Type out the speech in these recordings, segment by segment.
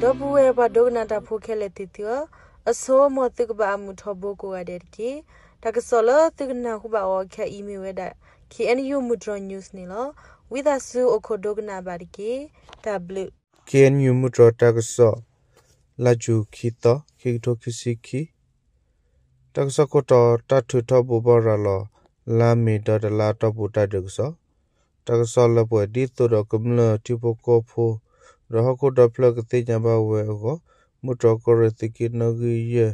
ဒီပုၢ်ဝဲၢ်ပှၤဒိကနၣ်တၢ်ဖိခဲလၢာ်သ့ၣ်သုဧၢ, အဆိ မ်သုကဘၣ်အမုာ်ထီဘိကိးဂၤဒဲးတက့ၢ်. တၢ်ကစီၣ်လၢသုကနၢ်ဟူဘၣ်အီၤခဲအံၤမ့ၢ်ဝဲဒၣ် K N U မုၢ်တြီၤ news န့ၣ်လီၤ. ဝံသးစူၤအိၣ်ခိးဒိကနၣ်ဘၣ်တက့ၢ်. တၢ်ဘျုး K N U မုၢ်တြီၤတၢ်ကစီၣ် လါယူၤခံသီ ခံကထိခံဆံခံ တၢ်ကစီၣ်ခိၣ်တီ တၢ်ထုးထီၣ်ဘိးဘၣ်ရၤလီၤ လါမ့ၤဒီတလါအတီၢ်ပူၤတၢ်ဒုးကစီၣ်, တၢ်ကစီၣ်လၢပှဲၤဒ်သိးဒီးကမျၢၢ်ထံဖိကီၢ်ဖိ ဒီးဟီၣ်ခိၣ်ဒီဖျၢၣ်ကသ့ၣ်ညါဘၣ်ဝဲအဂီၢ်, မုၢ်တြီၤကီၢ်ရ့ၣ်သုးက့နီၣ်ဂံၢ်ယဲၢ်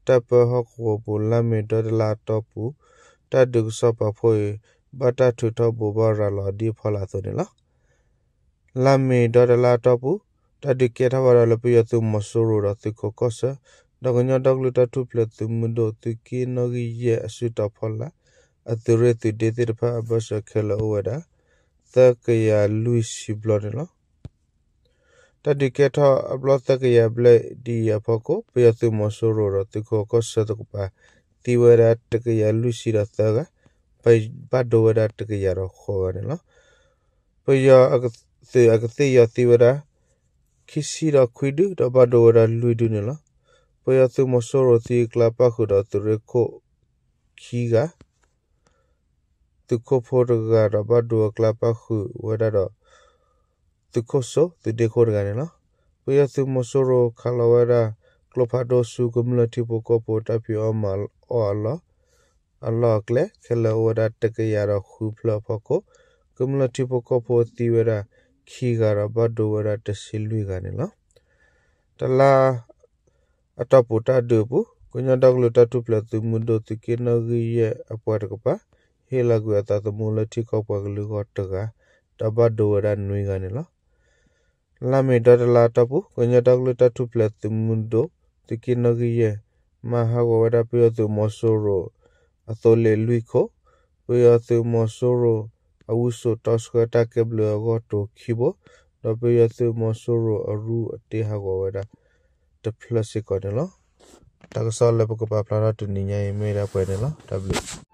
တၢ်ပၢဟီၣ်ကဝီၤပူၤ လါမ့ၤဒီတလါအတီၢ်ပူၤ တၢ်ဒုးကစီၣ်ပာ်ဖှိၣ်အံၤ ဘၣ်တၢ်ထုးထီၣ်ဘိးဘၣ်ရၤလီၤဒ်အဖီလာ်အသိးန့ၣ်လီၤ. လါမ့ၤဒီတလါအတီၢ်ပူၤ တၢ်ဒုးကဲထီၣ်ဝဲဒၣ်လၢပယီၤသုးမီၤစိရိၤဒီးသုးခိးကီၢ်ဆၢ ဒီးကညီဒီကလုာ်တၢ်ထူၣ်ဖျဲးသုးမုၢ်ဒိၣ်သုးက့နီၣ်ဂံၢ်ယဲၢ်အစုတီၤဖီလာ် အသုးရ့ၣ်သုးဒ့သ့ၣ်တဖၣ်အဘၢၣ်စၢၤခဲလၢာ်အိၣ်ဝဲဒၣ် သၢကယၤလွံၢ်ဆံဘျီန့ၣ်လီၤ. တၢ်ဒုးကဲထီၣ်အဘျီသၢကယၤဘျဲၣ်ဒ်အံၤအဖီခိၣ် ပယီၤသုးမီၤစိရိၤဒီးသုးခိးကီၢ်ဆၢတကပၤ သံဝဲဒၣ်တကယၤလွံၢ်ဆံဒီးသၢဂၤ, ဘၣ်ဒိဝဲဒၣ်တကယၤဒီးဃိးဂၤန့ၣ်လီၤ. ပယီၤသုးအကသ့ၣ်ယီၤသံဝဲဒၣ် ခံဆံဒီးခွံဒု ဒီးဘၣ်ဒိဝဲဒၣ်လွံၢ်ဒုန့ၣ်လီၤ. ပယီၤသုးမီၤစိရိၤသံအကျါပၣ်ဃုာ်ဒီးသုးရ့ၣ်ခိၣ်ခံဂၤ သုးခိၣ်ဖိတဂၤဒီးဘၣ်ဒိအကျါပၣ်ဃုာ်ဝဲဒၣ်ဒီး သုးခိၣ်စိသုးဒ့ခိၣ်တဂၤန့ၣ်လီၤ. ပယီၤသုးမီၤစိရိၤခးလီၤဝဲဒၣ် ကျိဖးဒိၣ်ဆူကမျၢၢ်ထံဖိကီၢ်ဖိတၢ်ဖံးအီၣ်မၤအီၣ်အလီၢ် အလီၢ်အကျဲ ခဲလၢာ်အိၣ်ဝဲဒၣ်တကယၤဒီးဃုဖျၢၣ်အဖီခိၣ် ကမျၢၢ်ထံဖိကီၢ်ဖိသံဝဲဒၣ်ခံဂၤဒီးဘၣ်ဒိဝဲဒၣ်တဆံလွံၢ်ဂၤန့ၣ်လီၤ. တလါ အတီၢ်ပူၤတၢ်ဒုးအပူၤ ကညီဒီကလုာ်တၢ်ထူၣ်ဖျဲးသုးမုၢ်ဒိၣ်သုးက့နီၣ်ဂံၢ်ယဲၢ်အပှၤတကပၤ ဟ့ၣ်လီၤကွံာ်အသးသမူလၢထံကီၢ်ပှၤကလုာ်အဂီၢ်တဂၤ ဒီးဘၣ်ဒိဝဲဒၣ်နွံဂၤန့ၣ်လီၤ. လါမ့ၤဒီတလါအတီၢ်ပူၤ ကညီဒီကလုာ်တၢ်ထူၣ်ဖျဲးသုးမုၢ်ဒိၣ်သုးက့နီၣ်ဂံၢ်ယဲၢ် မၤဟးဂီၤဝဲဒၣ်ပယီၤသုးမီၤစိရိၤအသိလ့ၣ်လွံၢ်ခိၣ်, ပယီၤသုးမီၤစိရိၤအဝံစိာ်တီဆှၢတၢ်ကဲဘျုးအဂီၢ်တိၤခံဘိ, ဒီးပယီၤသုးမီၤစိရိၤအရူအတ့ဟးဂီၤဝဲဒၣ်တဖျၢၣ်စ့ၢ်ကီးန့ၣ်လီၤ. တၢ်ကစီၣ်လၢပကပာ်ဖျါထီၣ်တနံၤညါအံၤမ့ၢ်ဒၣ်ပှဲၤန့ၣ်လီၤ. တၢ်ဘျုး